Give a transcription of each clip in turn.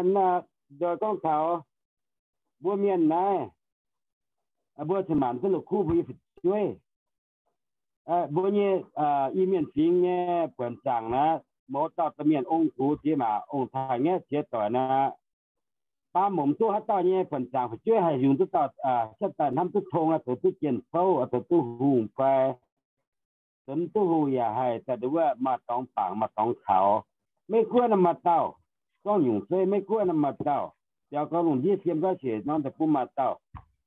ndoih gorngv taux mbuo mienh naaiv, mbuo cin-maanc duqv la'kuqv mbuo nyei fu'jueiv. Mbuo nyei Iu-Mienh fingx nyei buonc zaangc naaiv, mouz dauh domh mienh ong-gux jiex maac ong-taaix-ngaeqv jiex doic naaiv, baamz momc duqv haaix dauh nyei buonc zaangc fu'jueiv haih yungz duqv dauh, cuotv daaih hnamv duqv tong, zoux duqv jien-fouv, zoux duqv hungh fai zoux mv duqv hungh yaac haih daaih nduov wuov maaih dorngx bangc maaih dorngx kaux. Meiv Guoqv naaiv maaih dauh, gorngv nyungc zeiv Meiv Guoqv naaiv maaih dauh, biaux gorx lungh ndiev fiem gaav siec norm deic-bung maaih dauh,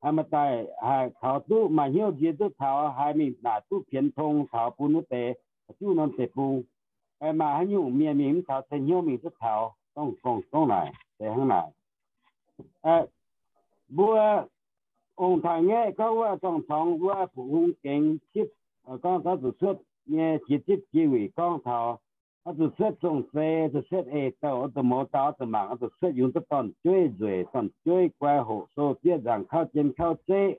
haih maaih daaih haih kaux duqv maaih hnyouv nzie duqv taux, haih mingh naaic duqv pienx tong taux bun wuov deix juqv norm deic-bung. Maaih haaix nyungc mienh mingh mv taux ceix hnyouv mingh duqv taux, gorngv gorngv naaic se hnangv naaic. Mbuo ong-taaix-ngaeqv gorngv wuov zorng-corngx wuov Fu-Hung Gengx zipv, gorngv taux zuqc cuotv nyei jiex zipv jiex wuic gorngv taux oix zuqc cuotv zong-zei, zuqc cuotv ei-douh, oix zuqc mouz dauh, oix zuqc mangc, oix zuqc cuotv yungz duqv dorn-jueiv nzueic, dorn-jueiv guai hoqc sou zieqv nzaangc kauv jien kauv zeqv.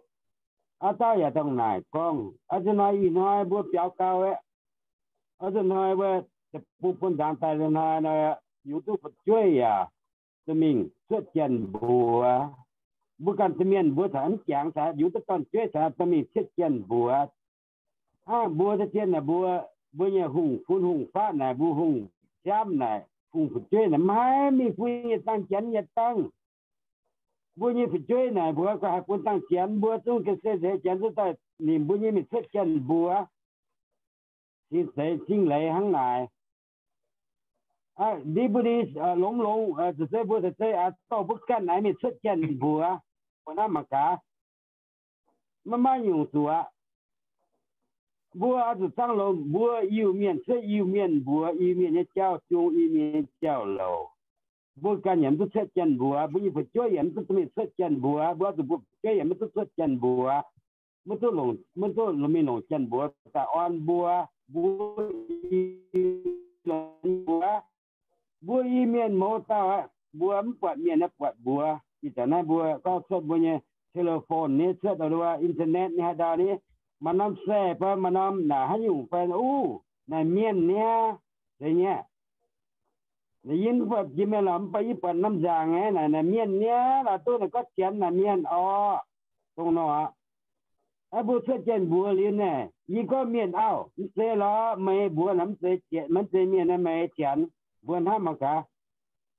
Aav dauh yaac dongh naaic gorngv, aa, ih hnoi ih hnoi mbuo biaux gau aeqv, aa, ih hnoi mbuo deic-bung bun nzaangc daaih ih hnoi nor, yungz duqv fu'jueiv yaac dorh mingh cuotv janx-mbuox. Mbuo ganh domh mienh mbuo caux mv jangx, caux yungz duqv dorn-jueiv caux dorh mingh cuotv janx-mbuox. Hnangv mbuo za'gengh naaic mbuo, mbuo nyei hungh fun hungh faqv naaic, mbuo hungh siaamv naaic, hungh fu'jueiv naaic, maiv haih mingh bun yietc dangh janx yietc dangh. Mbuo nyei fu'jueiv naaic mbuo gauh haih bun dangh janx, mbuo zungv ga'sie nzeix janx duqv daaih nimc mbuo nyei mingh cuotv janx-mbuox. Cingx zeiz cingx leiz hnangv naaic. Ndiev mbuo ni longx longx, zuqc zeiv mbuo, zuqc zeiv dorh mbuo ganh naaic mingh cuotv janx-mbuox, mbuo hnamv mangc gaax, maiv maaih nyungc zuqc aqv. Mbuo oix zuqc zaangv longx, mbuo Iu-Mienh cuotv Iu-Mienh mbuox, Iu-Mienh nyei jauv-jung, Iu-Mienh nyei jauv-louc. Mbuo ganh yaac mv duqv cuotv janx-mbuox, mbuo nyei fu'jueiv yaac mv duqv mingh cuotv janx-mbuox, mbuo oix zuqc mbuo fu'jueiv yaac mv duqv cuotv janx-mbuox, mv duqv longc, mv duqv longc mingh longc janx-mbuox daaih orn mbuo, mbuo longc mbuox. Mbuo Iu-Mienh mouz dauh aqv, mbuo mv buatc mienh naaiv buatc mbuox. Ih zanc naaiv mbuo gorngv cuotv mbuo nyei telephone nyei, cuotv dongh internet nyei haaix dauh ni, maaih norm sai fai maaih norm naaic haaix nyungc fai uv, naaic mienh niaa, zeiz nyei. Naaic yie mv buatc jiex mienh lorqc, mv baac yie buatc norm nzaangc nyei naaic, naaic mienh niaa, la'duqv naaic gorngv janx naaic mienh orqc. Dongh nor aqv. Aa, mbuo cuotv janx-mbuox liuz naaic, yie gorngv mienh auv, mv zeiz lorqc, meih mbuox naaic mv zeiz, mv zeiz mienh, naaiv meih janx, mbuo hnamv mangc gaax,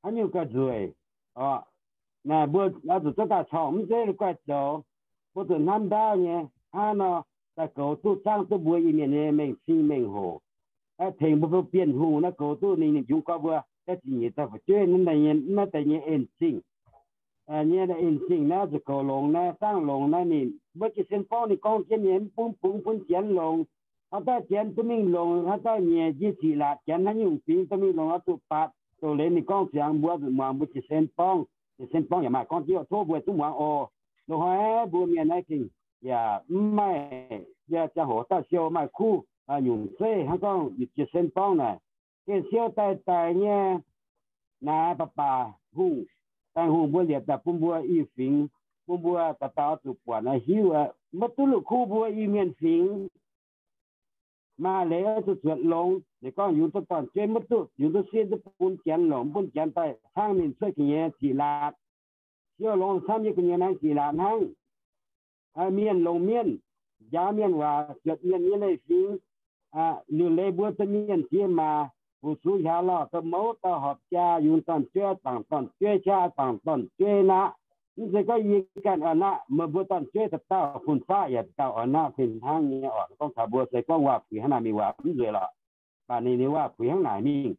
haaix nyungc gauh nzueic orqc. Naaic mbuo oix zuqc zorqv daaih corngh, mv zeiz la'guaih zoux. Mbuo zuqc hnamv ndaauv nyei hnangv nor, daaih goux duqv zaangv duqv mbuo Iu-Mienh nyei mengh cing mengh hoc, tengx mbuo, mbuo Bienh Hungh naaiv goux duqv ninh, ninh jungx gorngv mbuo daaih zingh nyeic dauh fu'jueiv naaiv, naaiv deix nyei en-zingh nyei, en-zingh naaiv zuqc goux longx naaiv, zaangv longx naaiv ninh, mbuo jiez sin borngv ninh gorngv jienv nyei, mv bun, bun, bun janx longx. Haaix dauh janx duqv mingh longx, haaix dauh nyeic jiex ziqc laatc janx haaix nyungc fingx duqv mingh longx oix zuqc baatc doz-leiz ninh gorngv ziangx mbuo zuqc muangx, mbuo jiez sin borngv, jiez sin borngv yaac maaih gorngv jienv tov mbuo zungv muangx oc. Loz-hnoi mbuo mienh naaiv gengh yaac mv maaih, ziangh hoc dauh siou maaih kuv nyungc zeiv hnangv gorngv jiez sin borngv naaic, gengh siou daaih daic nyei. Naaiv baac baac hungh, baengh hungh mbuo liepc daaih bun mbuo i fingx, bun mbuo dauh dauh oix zuqc buatc naaiv hiuv, maiv duqv la'kuqv mbuo Iu-Mienh fingx. Maaih leiz oix zuqc zuotc longx. Ninh gorngv yungz duqv dorn-jueiv maiv duqv, yungz duqv sieqv duqv bun janx longc, bun janx daaih cangv ninh cuotv ga'nyei ziqc laatc. Siou longx camv nyei ga'nyei maengx ziqc laatc hnangv. Mienh longc mienh, njaaux mienh waac, zuotc mienh nyei leiz-fingx. Liuc leiz mbuo domh mienh diex maac, fu-sux hiaaux lauh, dorh mouz dauh horpc jaa, yungz dorn-jueiv dangc dorn-jueiv, qaqv dangc dorn-jueiv naqv. Mv zeiz gorngv yie ganh oix naqv, meih mbuo dorn-jueiv dauh dauh, fun-faqv yaac dauh dauh oix naqv fih hnangv nyei orqc. Gorngv taux mbuo se gorngv waac-puix hnangv naaic mingh waac mv nzueic lorqc. Baac ninh, ninh waac-puix hnangv naaic mingh.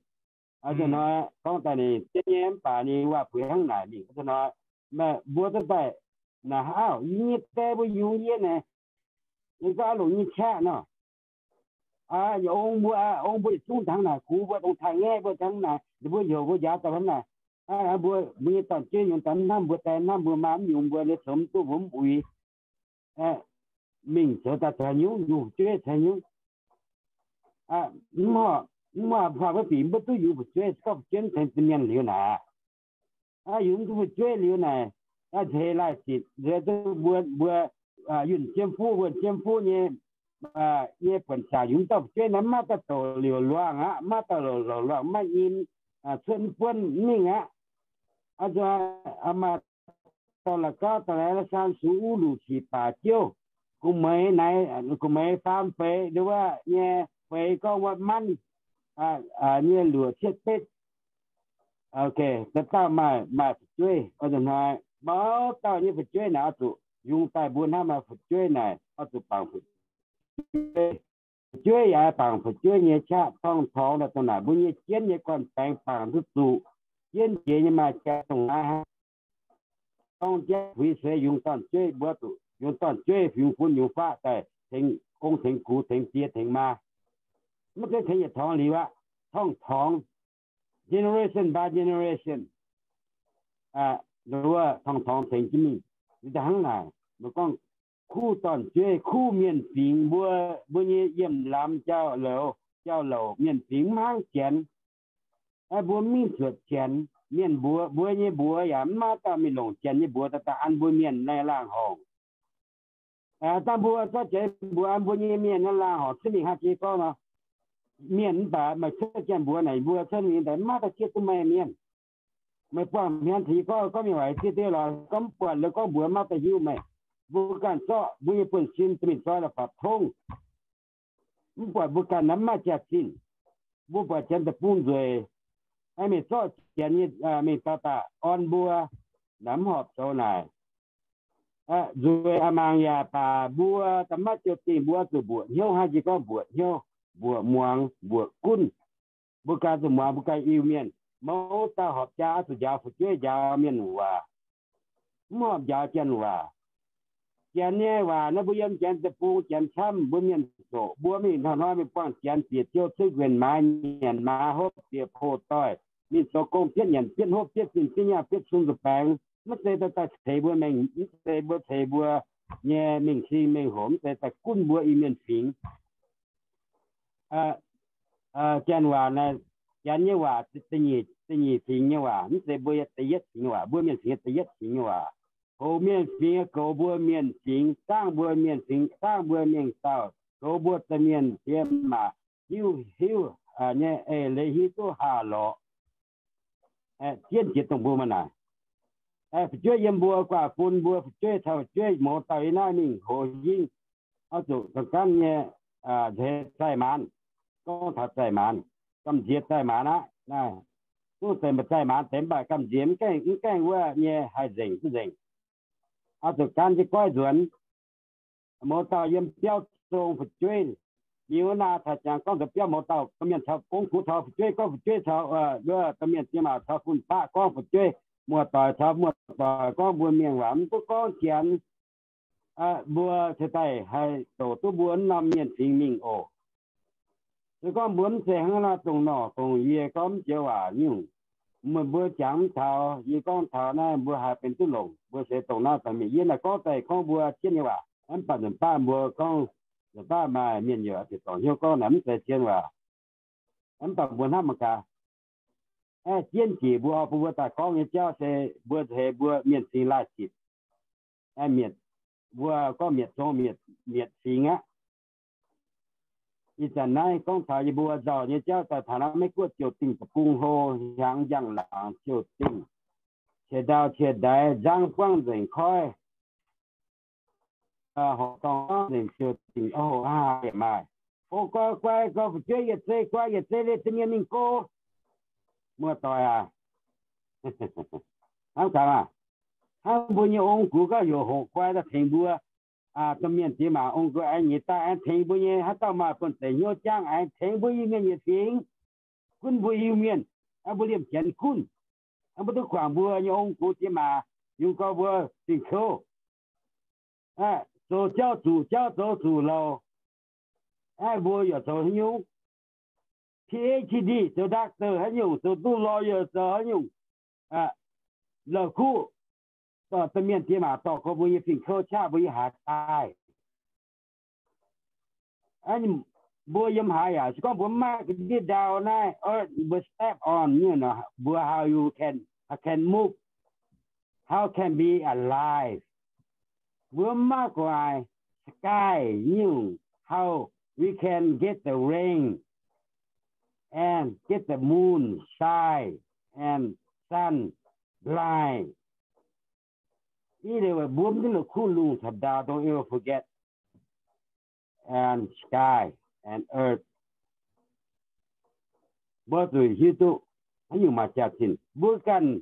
Aa, hnoi gorngv daaih ninh jienv nyei mv baac ninh waac-puix hnangv naaic mingh. Hnoi mbuo duqv daaih naaic, auv, yie nyei die mbuo yungz yie naaic, ninh gorngv aa longc nyei qaqv nor. Ong mbuo, ong mbuo yietc zungv hnangv naaic, gux mbuo, ong-taaix-ngaeqv mbuo hnangv naaic, ninh mbuo heuc mbuo njaaux daaih hnangv naaic. Mbuo, mbuo nyei dorn-jueiv yungz daaih mv hnamv mbuo die, hnamv mbuo maa, mv yungz mbuo, liuz zoux mv duqv, mbuo mv uix. Mingh zoux daaih caux nyungc, yungz jueiv caux nyungc. Mv horpc, mv horpc wuov bieqc mbuo duqv yungz fu'jueiv, gorngv fu'jueiv mv tengx domh mienh liuz naaic, yungz duqv fu'jueiv liuz naaic, a'hneiv laaih zitc nzueic duqv mbuo, mbuo yunh jiem fuqv, wuonh jiem fuqv nyei, nyei buonc zaangc yungz dauh fu'jueiv naaiv maiv dauh douc liouc luangh aqv, maiv dauh louc luangh maiv nyim, cuotv mv buonv mv mingh aqv. Maaih dorh la'gauv daaih naaiv, la'saan sux uv luqc sic baac jiouv, gu'meix naaiv, gu'meix faam feix nduov nyei, feix gorngv wuov manv nyei luoqc cietv betv. Dauh dauh maaih, maaih fu'jueiv oix zuqc hnoi, mouz dauh nyei fu'jueiv naaic oix zuqc yungz daaih mbuo hnamv maaih fu'jueiv naaic oix zuqc bangc fu'jueiv. Fu'jueiv yaac bangc fu'jueiv nyei qaqv torngv torngx daaih dongh naaic mbuo nyei jienv nyei gorn-baengx bangc duqv zuqc. Jienv jiex nyei maaih jaax dongh naaiv hnangv. Gorngv jaav puix seix yungz dorn-jueiv, mbuo zuqc yungz dorn-jueiv, yungz fun yungz faqv daaih tengx ong tengx gux tengx die tengx maa. Maiv zeiz tengx yietc torngx liuz aqv, torngv torngx, generation by generation, wuov torngv torngx tengx jienv mingh. Liuz daaih hnangv naaic, mbuo gorngv kuv dorn-jueiv, kuv mienh fingx, mbuo, mbuo nyei yiem lamz jauv-louc, jauv-louc mienh fingx mv hnangv Janx. Mbuo mv mingh zuotc Janx. Mienh mbuox, mbuo nyei mbuox yaac mv maaih dauh mingh longc Janx nyei mbuox daaih daaih an mbuo mienh nyei laangh horngc. Dangh mbuo zorqv Janx mbuox an mbuo nyei mienh nyei laangh horngc cuotv mingh haaix jiex gorngv nor, mienh mv baac meih cuotv Janx mbuox naaic mbuo cuotv mingh daaih mv maaih dauh zieqv duqv meih mienh. Meih buangh hmien cingx gorngv, gorngv mienh waac zieqv duqv lorz, gorngv mv buatc lo gorngv mbuox mv maaih dauh hiuv meih. Mbuo ganh zorqv mbuo nyei buonv-sin dorh mingh zoi la'fapc tongv. Mv buatc mbuo ganh naaiv mv maaih jaax-zinh. Mbuo buatc Janx deic-bung nzueic, mingh zorqv Janx nyei, mingh dauh daaih orn mbuo, naaiv mv horpc zoux naaic. Nzueic a'maangc yaac baac mbuo da'maiv jouh dingh mbuo zuqc mbuoqc hnyouv, hnangv jiex gorngv mbuoqc hnyouv, mbuoqc muangx, mbuoqc gunv. Mbuo ganh zuqc muangx, mbuo ganh Iu-Mienh. Mouz dauh horpc jaa oix zuqc njaaux fu'jueiv, njaaux mienh waac, mv horpc njaaux Janx waac. Janx nyei waac naaiv mbuo yiem Janx deic-bung, Janx camv, mbuo mienh zoqc, mbuo mingh hnoi-hnoi mingh buangh Janx bieqc ziouv cuotv nquenh maaiz nyanc maaiz hopv bieqc poh doic, mingh zoux gong bietv nyanc bietv hopv bietv zinh bietv nyaah bietv cun zuqc baengx. Maiv zeiz daaih daaih ceix mbuo mengh, mv zeiz mbuo ceix mbuo nyei mengh sing mengh hoc, mv zeiz daaih gunv mbuo Iu-Mienh fingx. Janx waac naaic, Janx nyei waac da'nyeic fingx nyei waac, mv zeiz mbuo da'yietv fingx nyei waac, mbuo mienh fingx da'yietv fingx nyei waac. Goux mienh fingx, goux mbuo mienh fingx, zaangv mbuo mienh fingx, zaangv mbuo mienh dauh, goux mbuo domh mienh diex maac, hiuv hiuv nyei eix leiz hiuv duqv haah lorqc. Jienv jiex dongh mbuo maaih naaic. Fu'jueiv yiem mbuo guaax bun mbuo fu'jueiv caux fu'jueiv mouz dauh yiem naaiv mingh hoz hingv, oix zuqc ganh ganv nyei nzueiz zaih maanz. Gorngv taux zaih maanz, gamh nziex zaih maanz aqv. Naaiv duqv deix mba'zaih maanz deix, mv baac gamh nziex mv gaengh, mv gaengh wuov nyei haih nzengc duqv nzengc. Oix zuqc gan jienv goiv nzuonx. Mouz dauh yiem biauv zong fu'jueiv, liuz naaiv taux jangx gorngv nzuonx biauv mouz dauh domh mienh caux ong-gux taux fu'jueiv, gorngv fu'jueiv caux wuov domh mienh diex maac caux fun-faqv gorngv fu'jueiv, muoz-doic caux muoz-doic gorngv mbuo mienh waac, mv duqv gorngv Janx. Mbuo cingx daaih haih zoux duqv mbuo wuov norm mienh fingx mingh oc. Se gorngv mbuo mv zeiz hnangv naaiv dongh norqc dongh yie gorngv mv joux waac nyungc, meih mbuo jangx mv taux yie gorngv taux naaiv, mbuo haiz benx duqv longc. Mbuo se dongh naaiv daaih mingh, yie naaic gorngv daaih gorngv mbuo jienv nyei waac, mv baac nzunc baav mbuo gorngv, nzunc baav maaih mienh yaac ziouc dorngc hnyouv gorngv naaic mv zeiz zien waac. Mv baac mbuo hnamv mangc gaax, aeqv, jienv jiex mbuo oix bun mbuo daaih gorngv nyei jauv se mbuo heix mbuo mienh fingx laaih zitc. Aeqv, mietc, mbuo gorngv mietc zong, mietc fingx aqv. Ih zanc naaiv gorngv taux yie mbuo nzauh nyei jauv daaih taux naaiv Meiv Guoqv ziouc dingh deic-bung hlo, hiaangx njang-laangc ziouc dingh, qiex ndau qiex ndaix nzangv buangv nzengc koiv, horqc dorngh buangv nzengc ziouc dingh, o, aa, yaac maaih. O, guai guai, gorngv fu'jueiv yietc zei guai yietc zei leih da'mienh mingh go. Muoz-doic aac, hnamv gaax maah, hnangv mbuo nyei ong-gux gauh heuc hoqc guai daaih tengx mbuo domh mienh diex maac ong-gux aengx nyeic daaih aengx tengx mbuo nyei haaix dauh maaih buonv-deic hnyouv jangv aengx tengx mbuo Iu-Mienh yietc fingx, gunv mbuo Iu-Mienh, mbuo liemh Janx gunv, mbuo duqv guangc mbuo nyei ong-gux diex maac, yungz gau mbuo fingx kouv, zoux jauv zuqc jauv zoux zuqc louc, mbuo yaac zoux haaix nyungc, P H D zoux doctor haaix nyungc, zoux duqv lawyer zoux haaix nyungc, louh kuv, dorh domh mienh diex maac dorh go mbuo nyei fingx kouv qaqv mbuo nyei haaix daaih. Mbuo yiem haaix yaac se gorngv mbuo mv maaih ga'ndiev ndau naaiv, mbuo step on, mbuo how you can, can move, how can be alive. Mbuo mv maaih gu'nguaaic sky nyungc, how we can get the rain and get the moon shine and sun blind. Either way, mbuo mv duqv la'kuqv lungh caux down, don't ever forget, and sky and earth. Mbuo zuqc hiuv duqv haaix nyungc maaih jaax-zinh. Mbuo ganh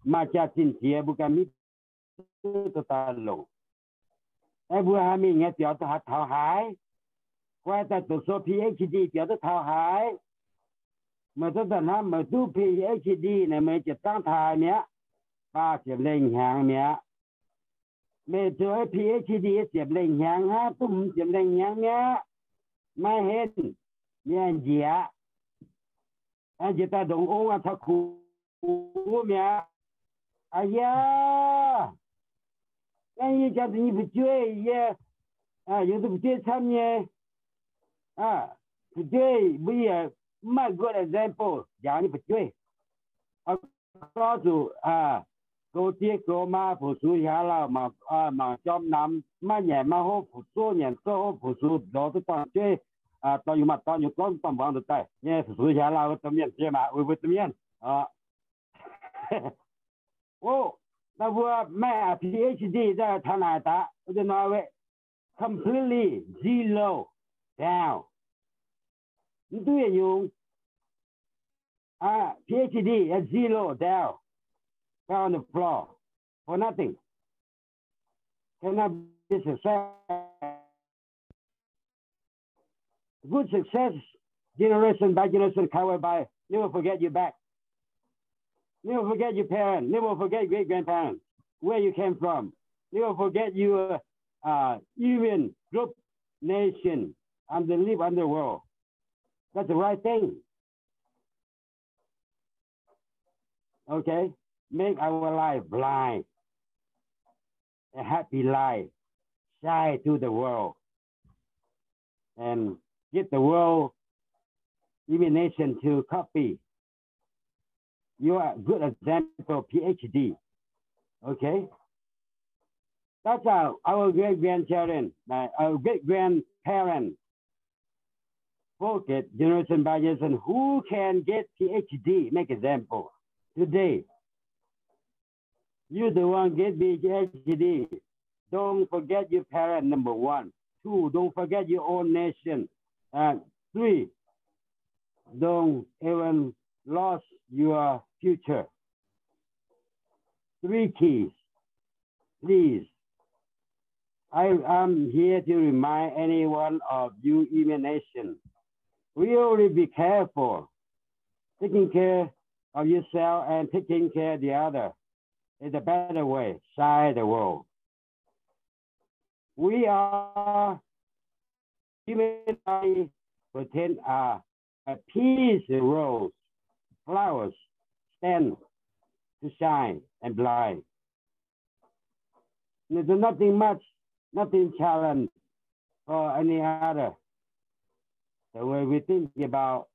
maaih jaax-zinh jiex, mbuo ganh mv hiuv duqv daaih longc. Aeqv, mbuo haih mingh nyei biaux duqv haaix taux haaix, guai daaih doqc sou P H D biaux duqv taux haaix. Meih duqv daaih hnamv meih duqv P H D naaic, meih ziepc zangv taux haaix mi'aqv? Faah ziepc lengh hnyangx mi'aqv. Meih zoux P H D ziepc lengh hnyangx hnangv, duqv hmz ziepc lengh hnyangx mi'aqv. Maiv henv, mienh njiec aqv. Njiec daaih ndongc ong aqv, taux kuv mi'aqv. Aa yie, naaiv yie jangx zuqc nyei fu'jueiv, yie yungz duqv fu'jueiv camv nyei. Fu'jueiv mbuo yaac mv maaih good example njaaux nyei fu'jueiv. Gorngv zuqc goux die goux maa, fu-sux hiaaux lauh, mangc jorm namx, maiv nyanc maiv hopv, fu-zoh nyanc zoh hopv, fu-sux nzox duqv dorn-jueiv, dorh yungz maaih dorn yungz gorngv dorn mbuangz nduqc daaih nyei fu-sux hiaaux lauh, domh mienh fiev maac uix mbuo domh mienh. Oc, naaiv mbuo maaih P H D daaih taux naaic daaih, wuov deix hnoi completely zero down. Mv duqv yietc nyungc. P H D zero down, fell on the floor for nothing. Cannot be success. Good success, generation by generation covered by, never forget your back. Never forget your parents. Never forget great grandparents, where you came from. Never forget your uh, Inuit group, nation, and they live on the world. That's the right thing. Okay? Make our life blind. A happy life. Shine to the world. And get the world imagination to copy. You are a good example, P H D. Okay? That's our, our great grandchildren, uh, our great grandparents, forget generation by generation who can get P H D, make example. Today, you the one get P H D. Don't forget your parent, number one. Two, don't forget your own nation. And three, don't even lost your future. Three keys. Please, I am here to remind any one of you in the nation. Really be careful taking care of yourself and taking care of the other. It's a better way. Shine the world. We are humanity pretend are a peace rose, flowers stand to shine and blind. There's nothing much, nothing challenge for any other. The way we think about,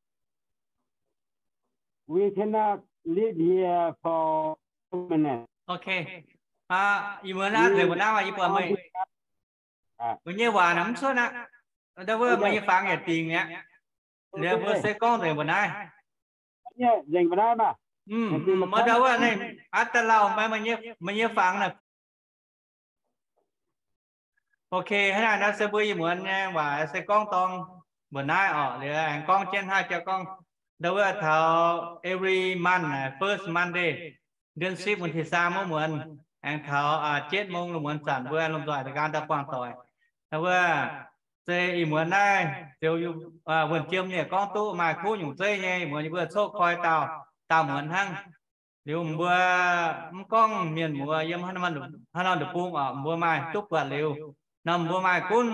we cannot live here for permanent. Okay. Ih muonz naaiv nzengc mbuo naaiv, yie buatc meih, meih nyei waac naaic mv cuotv aqv. Ndau wuov meih nyei fangx yaac dingc mi'aqv. Liuz mbuo se gorngv nzengc mbuo naaiv. Nzengc mbuo naaiv maah. Mv, ndau wuov naaiv aqv, daaih lauh maiv, meih nyei fangx naaic. Okay, hnangv naaiv nor se mbuo ih muonz nyei waac se gorngv dorng mbuo naaiv orqc. Liuz aengx gorngv jienv hnangv jauv gorngv, ndau wuov taux every month, first Monday, duon sipv wuov deix saam wuov muonz, aengx taux jietv mong lungh muonz zanc mbuo lomh nzoih daaih nqaang daaih buangh doic. Ndau wuov se ih muonz naaiv ziouc wuonh jiem nyei gorngv duqv maaih kuv nyungc zeiv nyei, ih muonz yie mbuo coqv koi daauh, daauh muonz hnangv. Liuz mbuo mv gorngv mienh muoz yiem haaix norm deic-bung orqc, mbuo maaih duqv buatc liuz nor, mbuo maaih gunv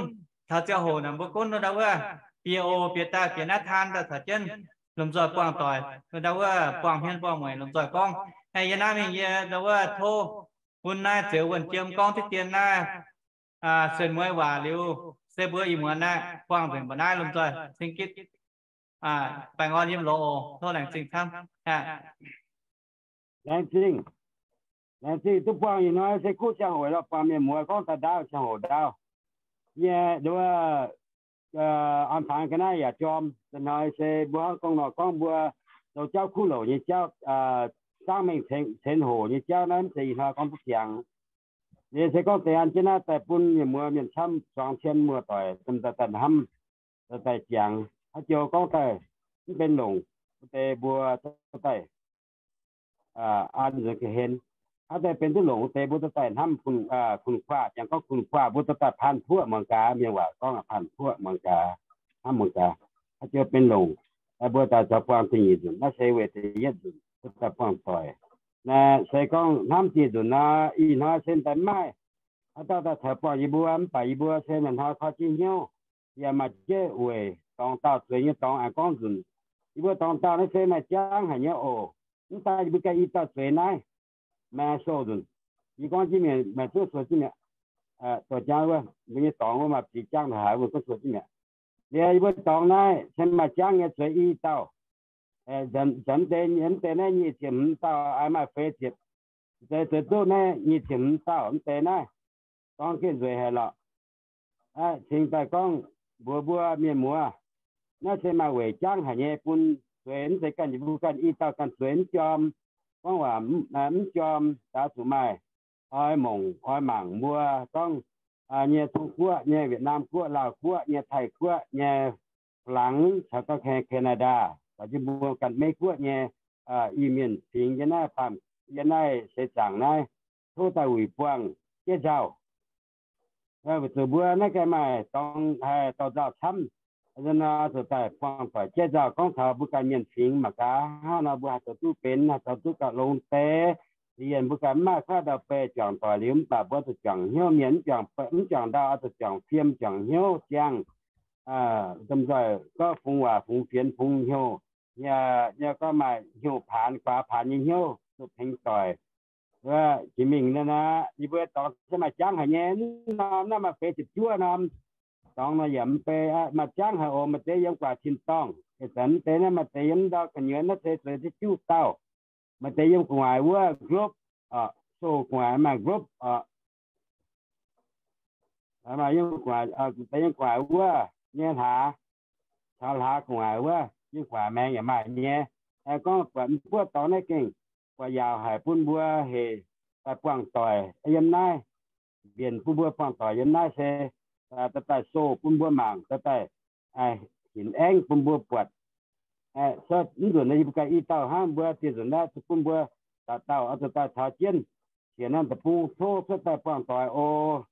taux ziangh hoc naaic mbuo gunv ndau wuov bieqc oc, bieqc daaih bieqc naaiv taan daaih caux jienv lomh nzoih buangh doic, ndau wuov buangh hmien buangh mueic lomh nzoih gorngv. Yie naaiv mingh yie ndau wuov tov bun naaiv ziouc wuonh jiem gorngv diqv dien naaiv sen mueiz waac liuz, se mbuo ih muonz naaiv buangh nzengc mbuo naaiv lomh nzoih ceng gitv baengh orn yiem lorz oc. Tov laengz zingh camv. Laengz zingh. Laengz zingh duqv buangh ih hnoi se kuv ziangh hoc lorqc, buangh mienh muoz gorngv daaih ndaauv ziangh hoc ndaauv. Yie ndau wuov an fangx ga'naaiv yaac jorm. Ih hnoi se mbuo hnangv gorngv nor gorngv mbuo zoux jauv kuv louc nyei jauv, zaangv mengh cen hoc nyei jauv naaiv mv zeiz ih hnoi gorngv duqv ziangx. Liuz se gorngv deix an jienv naaiv daaih bun mienh muoz mienh camv zuangx cien muoz-doic daaih hnamv, daaih ziangx haaix joux gorngv daaih mv benx longc, wuov deix mbuo daaih an nzuonx ga'hlen. Haaix deix benx duqv longc, wuov deix mbuo daaih hnamv kun-kuaaiv, jangx gorngv kun-kuaaiv, mbuo daaih paan puoqv muangx gaax, mienh waac gorngv paan puoqv muangx gaax, hnamv muangx gaax. Haaix joux benx longc, mbuo daaih caux buangh da'nyeic nzunc, naaiv se weic da'yietv nzunc, mbuo daaih buangh doic. Naaiv se gorngv hnamv dieh nzunc nor, ih hnoi se daaih mv maaih haaix dauh daaih caux buangh yie mbuo, mv baac yie mbuo se naaiv hnoi koi jienv hnyouv, yaac maaih jeiv weic dorngx dauh zueiz nyei dorngx aengx gorngv nzunc. Yie mbuo dorngx dauh naaiv se maaih jangv haic nyei oc. Mv daaih yie mbuo ganh i dauh zueiz naaiv, maaih sou nzunc. Yie gorngv jienv mienh, maaih zuqc sou jienv mi'aqv. Doqc jangv wuov, mbuo nyei dorngx wuov maaih ziex jangv haic, mbuo gorngv sou jienv mi'aqv. Liuz yie mbuo dorngx naaiv se maaih jangv nyei zueiz i dauh. Zanc mv deix, mv deix naaiv nyic ziepc hmz dauh, maaih feix ziepc, zueiz duqv naaiv nyic ziepc hmz dauh mv deix naaiv, dorngx gengh nzueic haic lorqc. Cingx daaih gorngv mbuox mbuo mienh muoz, naaiv se maaih weic jangv haic nyei bun zueiz, mv zeiz ganh yie mbuo ganh i dauh ganh zueiz mv jorm. Gorngv waac mv jorm, daaih zuqc maaih oix mongc oix mangc mbuo gorngv nyei Zong Guoqv nyei, Wietc Naamh Guoqv, Laauh Guoqv nyei, Taiv Guoqv nyei, Faa^laangx caux gorngv Canada, caux jienv mbuo ganh Meiv Guoqv nyei Iu-Mienh fingx yiem naaiv baamh, yiem naaiv seix zaangc naaiv, tov daaih wuic buangh jaiv nzauh. Weic zuqc mbuo naaiv ganh maaih dorngx haih dorh nzauh camv, zuqc daaih buangh doic jaiv nzauh gorngv taux mbuo ganh mienh fingx mangc gaax hnangv nor mbuo haih zoux duqv benx, haih zoux duqv gauh longx deix. Liuz yienh mbuo ganh mv maaih kuaaiv ndau-beih juangc doic liuz mv baac mbuo zuqc juangc hnyouv, mienh mv juangc ndau oix zuqc juangc fiem, juangc hnyouv ziangh. Domh nzoih gorngv fungx waac fungx fienx fungx hnyouv, yaac gorngv maaih hnyouv paanx, guaax paanx nyei hnyouv zuqc tengx doic. Jiex mingh naaiv, yie mbuo dorngx se maaih jangv haic nyei. Mv norm naaiv maaih feix ziepc juov norm dorngx nor yaac mv bei, maaih jangv haic oc. Maaih deix yiem guaax tin-dorngh, ih zanc mv deix naaiv maaih deix yiem ndau gu'nyuoz naaiv se zueiz ziepc juov dauh. Maaih deix yiem gu'nguaaic wuov group, sou gu'nguaaic maaih group oc. Maaih yiem gu'nguaaic, deix yiem gu'nguaaic wuov nyei hlaax, caux hlaax gu'nguaaic wuov yiem gu'nguaaic maengx yaac maaih nyei. Gorngv buatc mv buov dorngx naaiv gengh buatc yaauc haic bun mbuo hec daaih buangh doic yiem naaiv, mbienc bun mbuo buangh doic yiem naaiv se daaih daaih sou bun mbuo mangc, daaih daaih hinc aengv bun mbuo buatc. Mv nzunc yie mbuo ganh i dauh hnangv, mbuo dieh nzunc naaiv zuqc bun mbuo dauh dauh oix zuqc daaih taux jienv sienx norm deic-bung tov cuotv daaih buangh doic oc.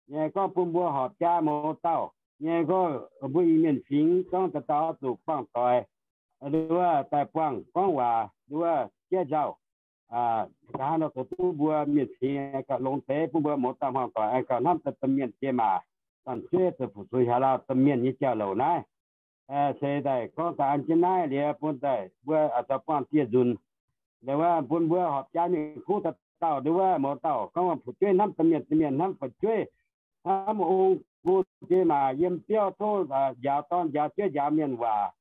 Nyei gorngv bun mbuo horpc jaa mouz dauh nyei gorngv mbuo Iu-Mienh fingx gorngv dauh dauh oix zuqc buangh doic, nduov daaih buangh gorngv waac, nduov jaiv nzauh. Ga'hnangv nor zoux duqv mbuo mienh fingx gauh longx deix, bun mbuo mouz dauh hmuangv doic aengx gauh hnamv daaih domh mienh jiex maac, dorn-jueiv zoux fu-sux hiaaux lauh domh mienh nyei jauv-louc naaiv. Se daaih gorngv daaih an jienv naaiv liuz bun daaih mbuo oix zuqc buangh dieh nzunc. Liuz wuov bun mbuo horpc jaa mingh kuv dauh dauh, nduov mouz dauh gorngv fu'jueiv hnamv domh mienh, domh mienh hnamv fu'jueiv, hnamv ong-gux jiex maac yiem biauv tov njaaux dorn njaaux jueiv njaaux mienh waac,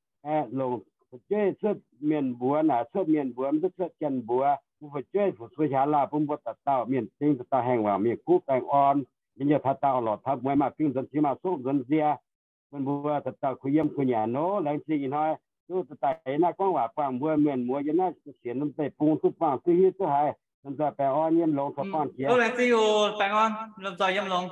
longc fu'jueiv cuotv mienh mbuox naaic, cuotv mienh mbuox, mv duqv cuotv janx-mbuox. Bun fu'jueiv fu-sux hiaaux lauh bun mbuo dauh dauh mienh fingx dauh dauh haengh wangc mingh kuv baengh orn, njien-youh taux daauh lorqc taux mueiz, maaih fingx nzuonx cingx, maaih soqv nzuonx nzie. Bun mbuo dauh dauh kuh yiem kuh nyanc nor, laengz zingh ih hnoi duqv daaih yiem naaiv gorngv waac buangh mbuo mienh muoz yiem naaiv sienx norm deic-bung duqv buangh duqv hiuv duqv haiz, lomh nzoih baengh orn yiem longx caux buangh jiex. Laengz zingh oc, baengh orn, lomh nzoih yiem longx.